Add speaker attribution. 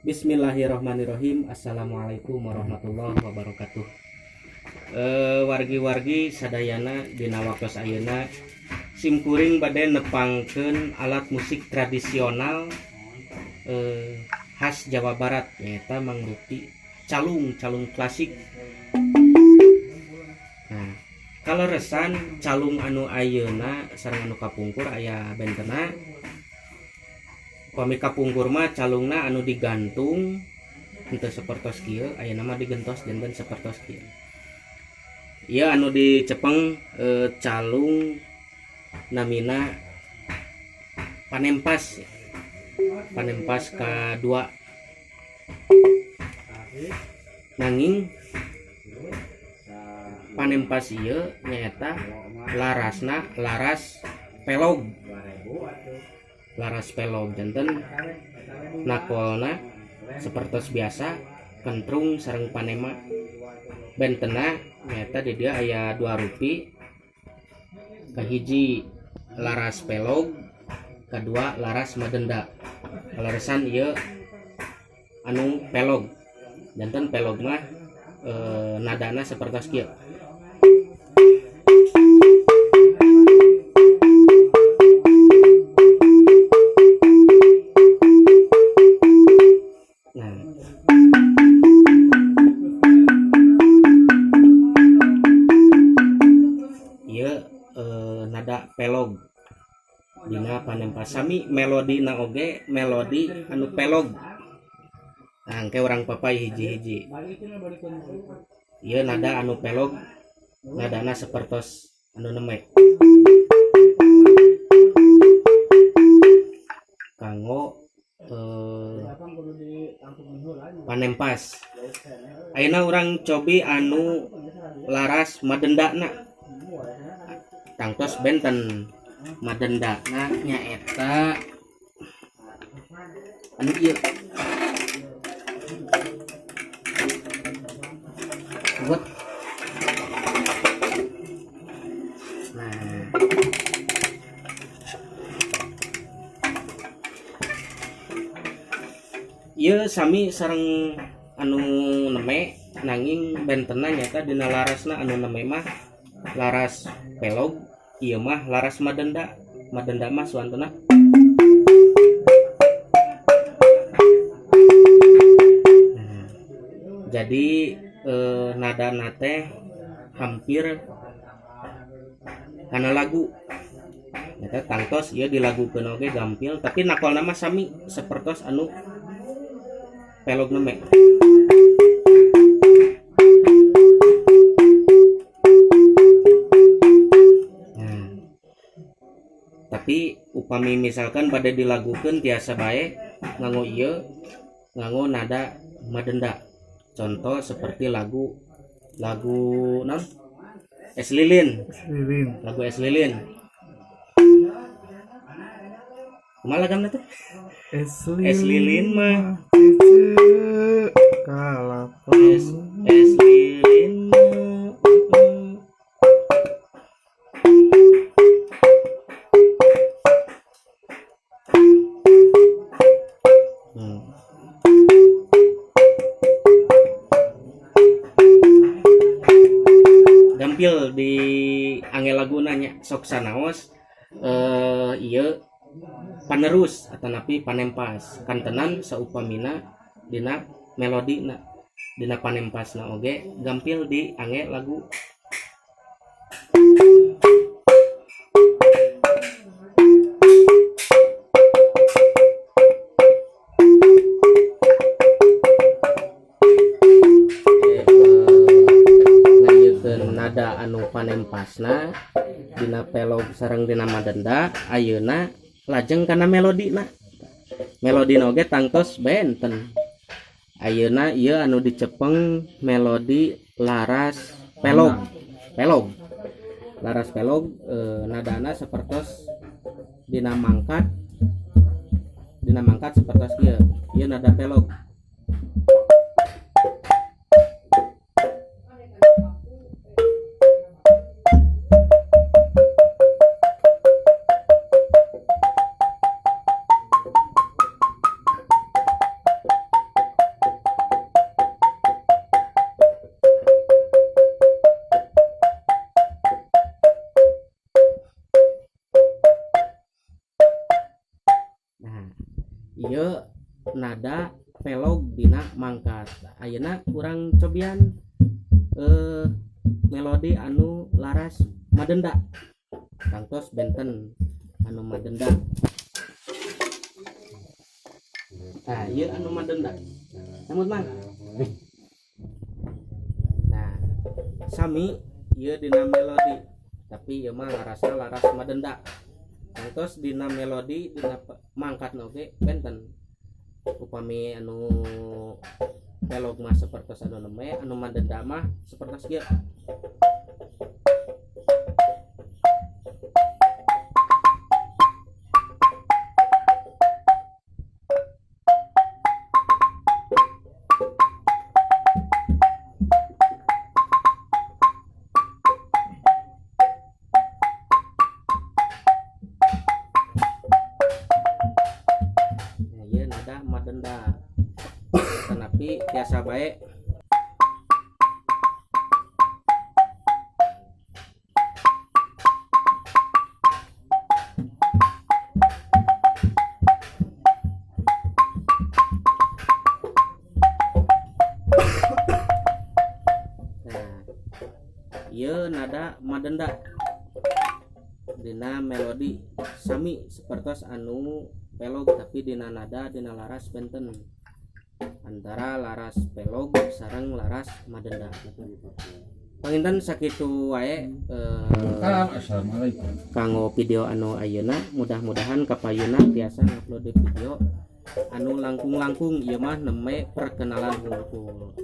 Speaker 1: Bismillahirrahmanirrahim. Assalamualaikum warahmatullahi wabarakatuh. Wargi-wargi sadayana dina waktos ayeuna simkuring bade nepangkeun alat musik tradisional khas Jawa Barat nyaeta mangrupi calung, calung klasik. Nah, kaleresan calung anu ayeuna sareng anu kapungkur aya bentena. Pami kapungkur mah calungna anu digantung henteu sapertos kieu, ayeuna mah digentos janten sapertos kieu. Ieu anu dicepeng calung namina Panempas. Panempas K2. Nanging Panempas ieu nyaeta larasna laras pelog. Laras pelog janten nakolna sapertos biasa kentrung sareng panema. Bentena nyaeta di dieu aya dua rupi, kahiji laras pelog, kedua laras madenda. Larasan ieu anu pelog janten pelog mah nadana sapertos kieu. Nah, ieu nada pelog dina Panempas sami melodina oge melodi anu pelog. Nah, engke urang papay hiji-hiji. Ieu nada anu pelog nadana sapertos anu neme. Kanggo Panempas. Ayeuna urang cobi anu laras madendana. Tangtos benten madendana nyaeta anu ieu. Buat. Nah, ieu sami sareng anu neme, nanging bentena nyaeta dina larasna anu neme mah laras pelog, ieu mah laras madenda. Madenda mah suantena. Nah, jadi nada nate hampir kana lagu. Eta tangtos ieu dilagukeun oge gampil, tapi nakolna mah sami sapertos anu pelog neme. Nah, tapi upami misalkan bade dilagukeun tiasa bae nganggo ieu, nganggo nada madenda. Contoh seperti lagu naon? Es Lilin.
Speaker 2: Lilin.
Speaker 1: Lagu Es Lilin. Kumaha lagana teh?
Speaker 2: Es
Speaker 1: Es Lilin mah.
Speaker 2: Kalapa.
Speaker 1: Es Lilin mah. Gampil di angel lagu nanya sok sanaos ieu panerus atanapi Panempas kantenan saupamina dina melodina dina Panempasna oge gampil di ange lagu. Nada anu Panempasna dina pelog sareng dina madenda ayeuna lajeng kana melodina. Melodina oge tangtos benten. Ayeuna ieu anu dicepeng melodi laras pelog. Pelog. Laras pelog nadana sapertos dina mangkat. Dina mangkat sapertos ieu. Ieu nada pelog. nada pelog dina mangkat. Ayeuna urang cobian melodi anu laras madenda. Tangtos benten anu madenda. Nah, ieu anu madenda. Samut, Mang. Nah, sami ieu dina melodi, tapi ieu mah larasna laras madenda. Tangtos dina melodi dina mangkat oge benten. Upami anu pelog mah sapertos anu nembe, anu madenda mah sapertos kieu. Nah, ieu nada madenda. Tetapi tiasa bae Nah, ieu nada madenda dina melodi sami sapertos anu pelog, tapi dina nada dina laras benten antara laras pelog sareng laras madenda. Panginten sakitu wae
Speaker 3: Assalamualaikum.
Speaker 1: Kanggo video anu ayeuna, mudah-mudahan kapayuna tiasa ngupload video anu langkung-langkung. Ieu mah nembe perkenalan hungkul.